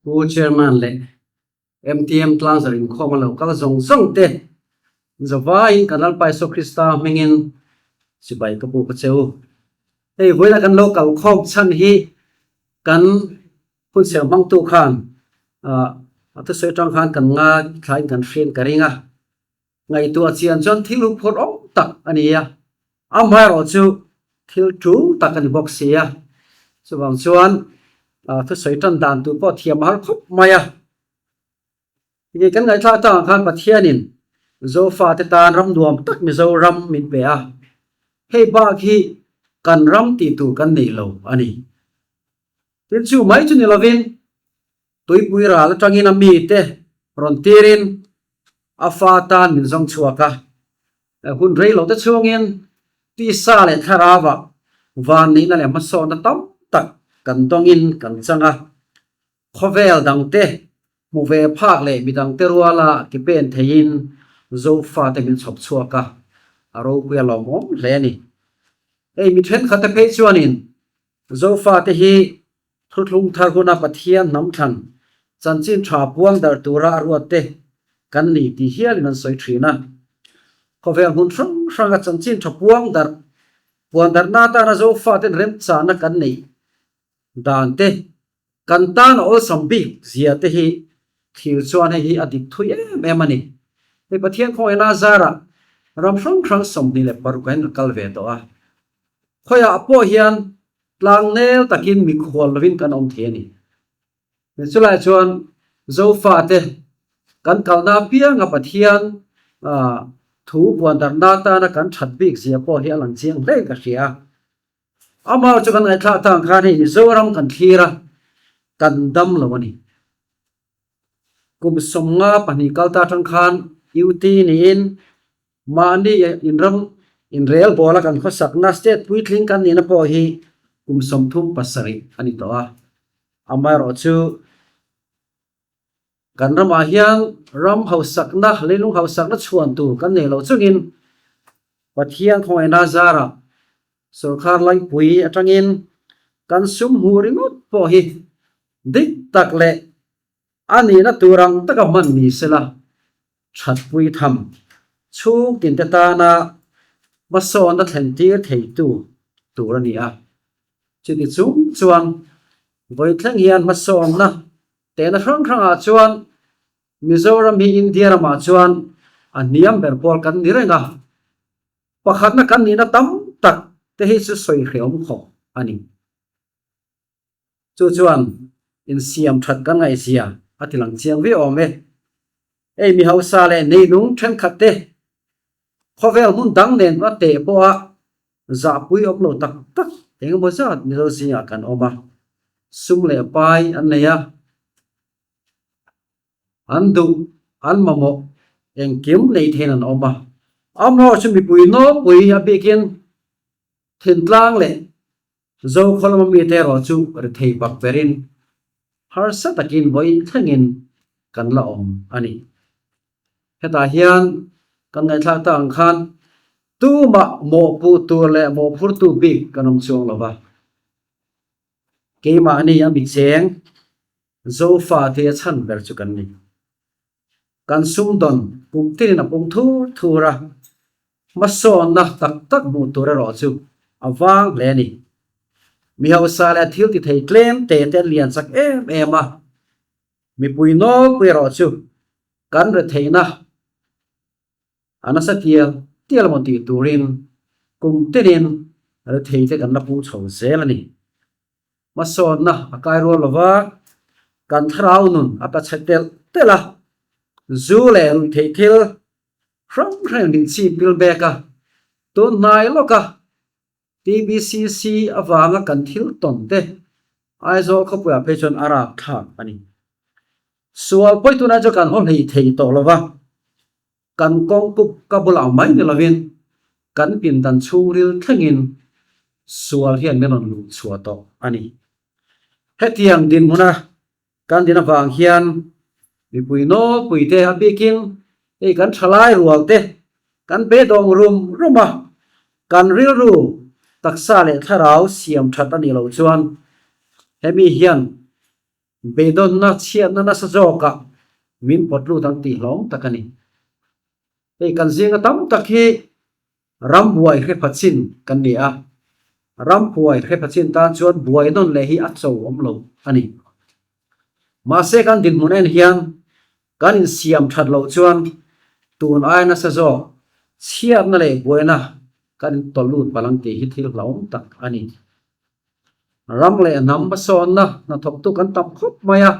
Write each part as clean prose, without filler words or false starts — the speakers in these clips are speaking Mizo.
Pu Chairman leh MTM Tlangzar inkhawm a lo kal zawng zawng te zavaiin kan Lalpa Isua Krista hmingin chibai ka buk a che u. Hei vawiina kan lo kal khawm chhan hi kan hunserh hmangtu khan a thusawi atang khan kan ngaithlain kan hriain ka ring a. Ngaihtuah chian chuan thil huphurh awm tak a ni a, amaherawh chu thil tul tak a ni bawk si a. Chuvang chuan thusawi tan dan tur pawh thiam a har khawp mai a. Enge kan ngaihthlak tak ang khan Pathianin Zofate tan ram nuam tak Mizoram min pe a, hei bak hi kan ram tih tur kan nei lo a ni. Tin chu mai chu ni lovin Tuipui ral atangin a mite rawn tirin a fa tan min zawng chhuak a. Hun rei lo te chhungin tisa leh thlarauah van nihna leh hmasawnna tam tak kan dawngin kan chang a. Khawvel dangte hmu ve phak leh midangte ruala ke pen theiin Zofate min chhawp chhuak a, a ropui a lawmawm hle a ni. Hei mi thenkhatte phei chuanin Zofate hi Thuthlung thar huna Pathian hnam thlan chanchin tha puang darh tura a ruat te kan ni tih hialin an sawi thin a. Khawvel hmun hrang hranga chanchin tha puang darh puan darhna atana Zofaten remchahna kan neih dan te, kan tan a awlsam bik zia te hi thlir chuan hei hi a dik thui em em a ni. Hei Pathian khawngaihna zarah ram hrang hrang 26 ah hian ka kal ve tawh a. Khawiah pawh hian Tlangnel takin mikhual lovin kan awm thei a ni. Chulai chuan Zofate kan kalna apianga Pathian thu puandarhna atana kan that bik zia pawh hi a lang chiang hle ka hria. Amah chu kan ngaihthlak tang khan hei Mizoram kan thlir a, kan dam lo a ni. Kum 52 kal ta atang khan UT niin Mahni inram inrel bawla kan khawsakna state puitling kan nihna pawh hi kum 37 a ni tawh a. Amaherawhchu, kan ramah hian ram hausakna, leilung hausakna chhuan tur kan nei lo chungin Pathian khawngaihna zarah sorkar laipui atangin kan sum hmuh ringawt pawh hi dik tak leh A nihna tur ang taka hman ni sela, thatpui tham chhungtinte tana hmasawnna thlentir theitu tur a ni a. Chuti chung chuan vawithleng hian hmasawnna tehna hrang hrangah chuan Mizoram hi India ramah chuan a hniam ber pawl kan ni reng a, pakhatna kan nihna tam tak te hi chu sawi hrehawm khawp a ni. Chu chuan insiam that kan ngaihzia a ti lang chiang viau awm e. Hei mi hausa leh neinung thenkhat te khawvel hmun dang nen a teh pawha zahpui awm lo tak tak engemaw zat Mizo zingah kan awm a, sum leh pai an nei a, an duh, an mamawh engkim nei theiin an awm a. Amaherawhchu chu mipui nawlpui a bikin thintlang leh Zo khaw lama mite erawh chu rethei bak berin harsa takin vawiin thlengin kan la awm a ni. Hetah hian kan ngaihthlak tak ang khan tumah mawhpuh tur leh mawhphurtu bik kan awm chuang lo va. Keimahni a mi cheng Zofate a chhan ber chu kan ni. Kan sumdawn kum tinin a pung thur thur a, hmasawnna tak tak hmuh tur erawh chu a vang hle a ni. Mi hausa leh thil ti thei tlem te te an lian chak em em a, mipui nawlpui erawh chu kan retheihna a nasa tial tial emaw tih turin kum tinin rethei te kan la pung chho zel a ni. Hmasawnna a kai rual lo va, kan thlarau nun a ka chhe telh telh a, zu leh ruihtheih thil hrang hrang min chip bil bek a, tun hnai lawka TBCC avanga kan thil tawn te Aizawl khawpuiah phei chuan a rap thlak a ni. Sual pawi tunah chuan kan haw hlei thei tawh lo va, kan kawng kup ka bulah mai ni lovin kan pindan chhungril thlengin sual hian min rawn luh chhuah tawh a ni. Hetiang dinhmuna kan din avang hian mipui nawlpui te a bikin hei kan thalai rual te kan beidawng rum rum a, kan rilru. Taksa leh thlarau siam that a nih loh chuan hemi hian beidawnna chhiatna nasa zawkah min pawt lut ang tih hlawm tak a ni. Hei kan zinga tam tak hi rambuai hre pha chin kan ni a, rambuai hre pha chin tan chuan buai nawn leh hi a cho awm lo a ni. Mahse kan dinhmun en hian kan insiam that loh chuan tun aia nasa zawk chhiatna leh buaina kan intawlh lut palh ang tih hi thil hlauhawm tak a ni. Ram leh hnam hmasawnna hnathawktu kan tam khawp mai a,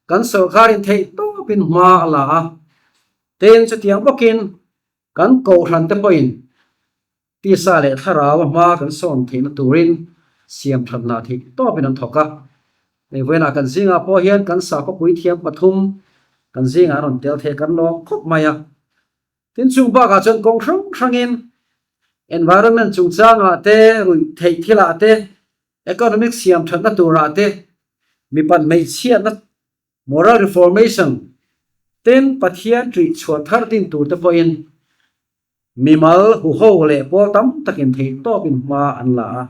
kan sawrkarin theih tawpin hma a la a, tin chutiang bawkin kan kohhran te pawhin tisa leh thlarau a hma kan sawn theihna turin siam thatna theih tawpin an thawk a. Hei vawiinah kan zingah pawh hian kan sakhawpui thiam pathum kan zingah an rawn tel thei a, kan lawm khawp mai a. Tin chung bakah chuan kawng hrang hrangin environment chungchangah te, ruih theih thilah te, economic siam thatna turah te, mipat hmeichhiatna moral reformation ten Pathian ṭih chhuah thar din tur te pawhin mimal huho leh pawl tam takin theih tawpin hma an la a.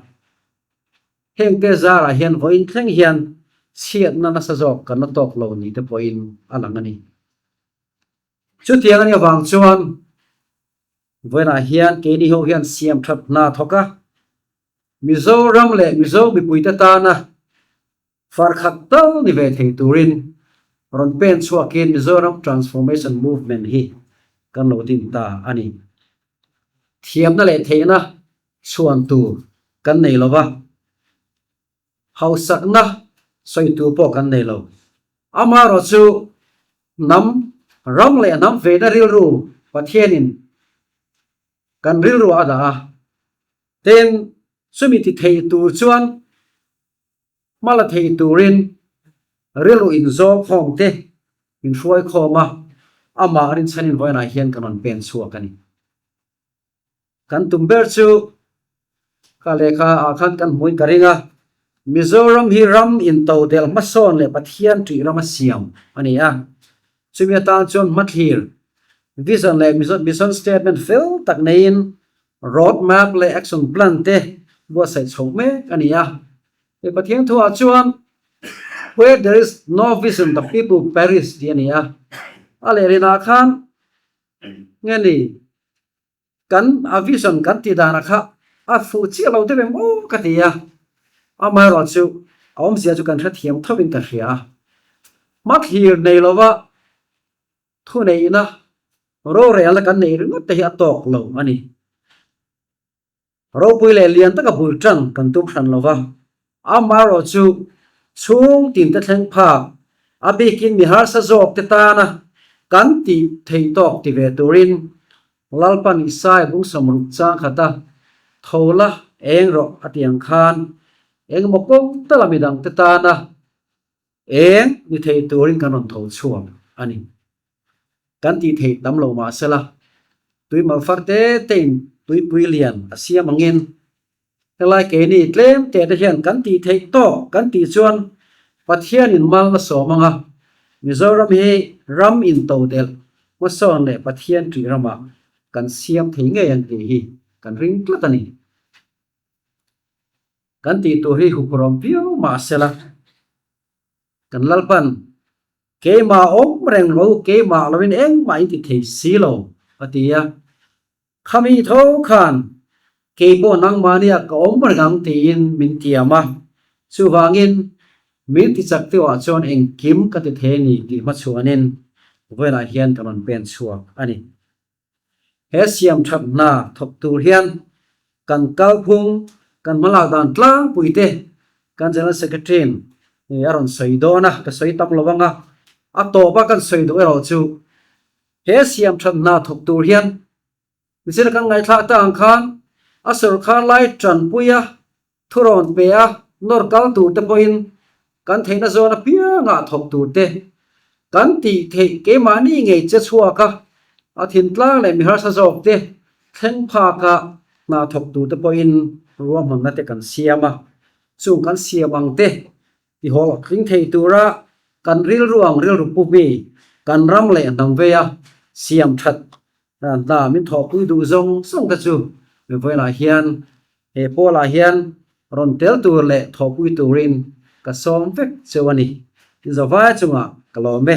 Hengte zarah hian vawiin thleng hian chhiatna nasa zawk kan la tawk lo ni te pawhin a lang a ni. Chutiang a nih avang chuan vawiinah hian keini ho hian siam that hna thawk a, Mizoram leh Mizo mipuite tana farkhat tal ni ve thei turin rawn pen chhuakin Mizoram Transformation Movement hi kan lo din ta a ni. Thiamna leh theihna chhuan tur kan nei lo va. Hausakna sawi tur pawh kan nei lo. Amaherawh chu hnam, ram leh hnam veina rilru Pathianin kan rilru a dah a, tin chumi ti thei tur chuan hma la thei turin rilru inzawm khawm te min hruai khawm a, amah rinchhanin vawiinah hian kan rawn pen chhuak a ni. Kan tum ber chu ka lehkha ah khan kan hmuin ka ring a, Mizoram hi ram intodelh hmasawn leh Pathian ṭih rama siam a ni a. Chumi atan chuan hmathlir, vision leh mission statement fel tak neiin road map leh action plan te buatsaih chhoh mek a ni a. Hei Pathian thuah chuan Where there is no vision the people perish tih a ni a. A lehlinah khan nge ni? Kan a vision kan tih danah kha a fuh chiah lo deuh em aw ka ti a, amaherawh chu a awmzia chu kan hrethiam thovin ka hria a. Hmathlir nei lova thuneihna rorelna kan neih ringawt te hi a tawk lo a ni. Ropui leh lian taka bul tan kan tum hran lo va, amaherawh chu chhung tinte thleng phak, a bikin mi harsa zawk te tana kan tih theih tawk ti ve turin Lalpan Isai bungsawm ruk chang khata tho la eng rawh a ti ang khan engemaw kawng tala midang te tana eng ni thei turin kan rawn tho chhuak a ni. Kan tih theih tam lo mah sela, tui malfar te tein tuipui lian a siam angin helai keini tlem te te hian kan tih theih tawk kan tih chuan Pathianin mal a sawm ang a, Mizoram hi ram intodelh hmasawn leh Pathian ṭih ramah kan siam thei ngei ang tih hi kan ring tlat a ni. Kan tih tur hi huphurhawm viau mah sela, kan Lalpan Keimah awm reng lo, keimah loin engmah in ti thei si lo, a ti a. Khami tho khan keipawh nangmahnia ka awm reng ang tiin min tiam a. Chuvangin min ti chak deuhah chuan engkim ka ti thei a ni tih hmachhuanin vawiinah hian ka rawn pen chhuak a ni. He siam that hna thawk tur hian kan kalphung, kan hmalak dan tlangpui te kan General Secretary in a rawn sawi dawn a, ka sawi tam lo ang a, a tawp a kan sawi duh erawh chu he siam that hna thawk tur hian zir kan ngaihthlak ta ang khan a sawrkhar lai tanpui a Thurawn pe a nawr kal tur te pawhin kan theihna zawn apiangah thawk tur te kan tih theih keimahni ngei che chhuak a, a thintlang leh mi harsa zawk te thleng phaka hna thawk tur te pawhin ruahmanna te kan siam a, chung kan siam ang te tihaw tling thei tura kan rilru ang rilru pu mi kan ram leh hnam veia siam that hna min thawhpui duh zawng zawng te chu vawiinah hian. He pawlah hian rawn tel tur leh thawhpui turin ka sawm vek cheu a ni. Zavai chungah ka lawm e.